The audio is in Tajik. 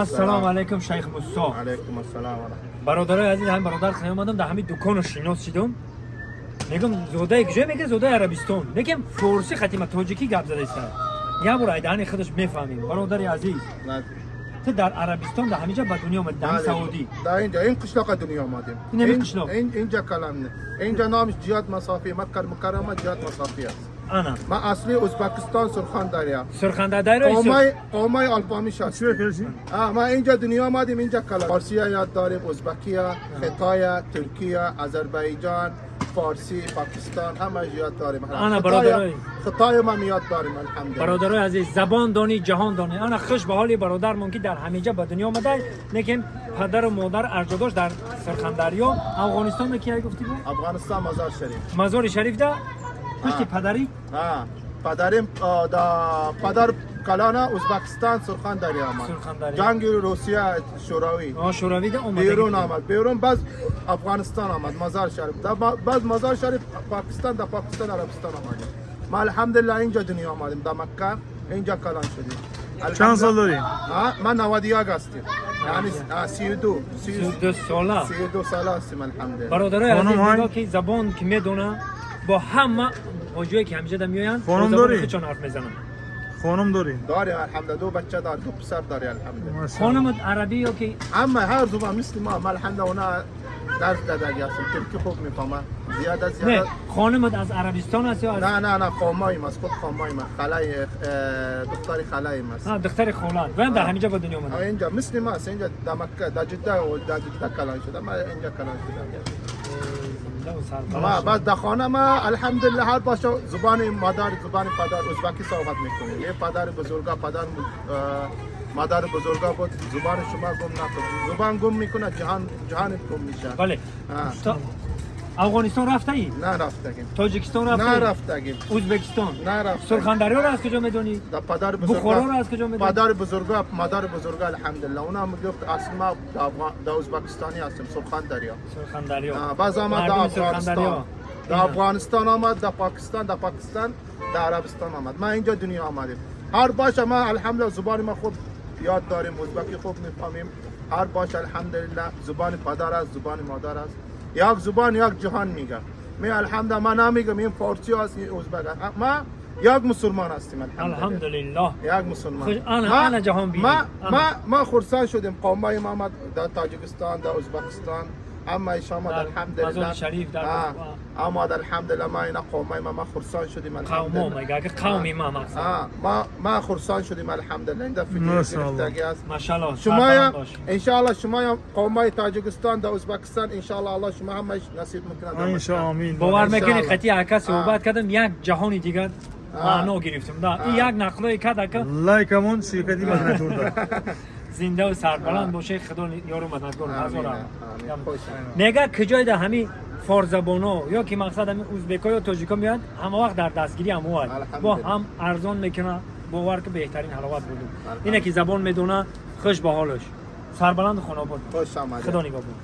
Ассалому алайкум, шайх Мусо. Алайкум ассалом ва раҳматуллоҳ. Бародарои азиз, ҳамин бародар хай омадам, дар ҳамин дукону шинос шидум. Мегум, зодаи куҷо? Мега, зодаи Арабистон, лекин форсӣ хатима тоҷикӣ гап задаиста. Як бор айдаҳани худаш мефаҳмем. Бародари азиз, ту дар Арабистон, дар ҳамиҷа ба дунё омадӣ, дар ҳамин Саудӣ? Дар инҷа, ин қишлоқа дунё омадем. Ин ҳамин қишлоқ? Ин инҷа калам. Инҷа номаш Ҷиёт Масофӣ, Макка Мукаррама Ҷиёт Масофӣ аст. Ана. Ман асли Ӯзбекистон, Сурхондарё. Сурхандарё. Қомай қомай Алпамиш аст. Ма инҷа дунё омадем, инҷа калам. Форсия ёд дорем, Ӯзбекия, Хитоя, Туркия, Озарбойҷон, форсӣ, Покистон, ҳамаш ёд дорем. Ана, бародарой. Хитоя ман ёд дорем, алҳамдулиллаҳ. Бародарои азиз, забон донӣ, ҷаҳон донӣ. Ана, хуш ба ҳоли бародармон, ки дар ҳамиҷа ба дунё омада, лекин падару модар, аҷдодош дар Сурхандарё, Афғонистон. Ки гуфтӣ бу? Афғонистон, Мазор Шариф. Мазори Шарифда пушти падарӣ. Падарим да падар калона Ӯзбекистон, Сурхондарё омад. Сурхондарё. Ҷанги Русия Шӯравӣ. Шӯравида омада. Берун омад. Берун баз Афғонистон омад, Мазор Шариф. Да баз Мазор Шариф Покистон, да Покистон Арабистон омадем. Ма алҳамдулиллаҳ инҷа дунё омадем, да Макка, инҷа калон шудем. Чанд сол дорӣ? Ман 91 ҳастем. Яъне 32. 32 сола. 32 сола ҳастем, алҳамдулиллаҳ. Бародарои азиз, Хонум ҳай? нигоҳ, ки забон ки медона, бо ҳама ҳоҷое ки ҳамиҷа да меоянд, бо Хонум забони дорӣ? худшон ҳарф мезананд. Хонум дорӣ? Дорем, алҳамдулиллаҳ, ду бача дор, ду писар дорем, алҳамдулиллаҳ. Хонумат арабӣ ё ки? Ҳама ҳар зубон мисли ма, ма алҳамдулиллаҳ она дарс дадагӣ ҳастем. Туркӣ хуб мефаҳмад. Зиёда Не, зиёда. хонумат аз Арабистон аст ё аз Не, не, не, қомаим аст, худ қомаим аст. Халаи духтари халаим аст. Духтари холат ваям дар ҳамиҷа ба дунё омада? Инҷа мисли ма аст, инҷа дар Макка, дар Ҷидда, дар Ҷидда калон шуда, ма инҷа калон шудам. Зинда сарбаланд ма шуд. баъд дар хона ма алҳамдулиллаҳ ҳар бошо зубони модар, зубони падар ӯзбекӣ суҳбат мекунем. Е падари бузурга, падар модари бузурга буд, зубони шумо гум накун. Зубон гум мекунад, ҷаҳон ҷаҳон гум мешавад. Бале. То Афғонистон рафтаӣ? Нарафтагим. Тоҷикистон рафтаӣ? Нарафтагим. Ӯзбекистон? Нарафтагим. Сурхандарёро аз куҷо медонӣ? Да падар бузурга. Бухороро аз куҷо медонӣ? Падари бузурга, модари бузурга, алҳамдулиллаҳ. Она мегуфт, асли ма да Ӯзбекистонӣ ҳастем, Сурхондарё. Сурхандарё. Баъз омад да Мардуми Афғонистон. Сурхандарё. Да Афғонистон омад, да Покистон, да Покистон, да Арабистон омад. Ма инҷа дунё омадем. Ҳар боша ма алҳамдулиллаҳ зубони ма хуб ёд дорем, ӯзбекӣ хуб мефаҳмем. Ҳар бош алҳамдулиллаҳ зубони падар аст, зубони модар аст. Як зубон як ҷаҳон мега. Ме алҳамдулиллаҳ ма намегам ин форсӣ аст, ин ӯзбек аст. Ма як мусулмон ҳастем, алҳамдулиллаҳ. Алҳамдулиллоҳ. Як мусулмон. Хуш- ана- ана ҷаҳон бинӣ. Ма Ана. ма хурсанд шудем. Қомаи ма омад дар Тоҷикистон, дар Ӯзбекистон. Ҳамаи омад, Дар алҳамдулиллаҳ. Мазори Шариф, дар омад, алҳамдулиллаҳ, ма ина қомаи ма хурсанд шудем, қавмо алҳамдулиллаҳ. мега, агар қавми ма мақсад. Ма хурсанд шудем, алҳамдулиллаҳ. Ин дафъа Машааллоҳ. гирифтагӣ аст. Машааллоҳ. Шумоя сарбаланд бош. Иншааллоҳ шумоя қомаи Тоҷикистон, дар Ӯзбекистон, иншааллоҳ Аллоҳ шумо ҳамааш насиб мекунад дар Иншо Макка. амин. Бовар мекунӣ, Иншааллоҳ. қатъи ака суҳбат кардам, як ҷаҳони дигар маъно гирифтам да. Ин як нақлое кард ака. Лайкамон ширкати Мадинатур да. Зиндаву сарбаланд боше, Худо ёру мададгор. Амин, Ҳазор амин. Хуш. Мега, куҷое да ҳами форзабоно ё ки мақсад ҳами узбеко ё тоҷико меояд, ҳама вақт дар дастгирӣ ҳамоай бо Алҳамдулиллаҳ. ҳам арзон мекуна. Бовар ки, беҳтарин ҳаловат будум. Ине ки забон медона, хуш ба ҳолаш, сарбаланду хонобод. Хуш омадед. Худо нигоҳ буд.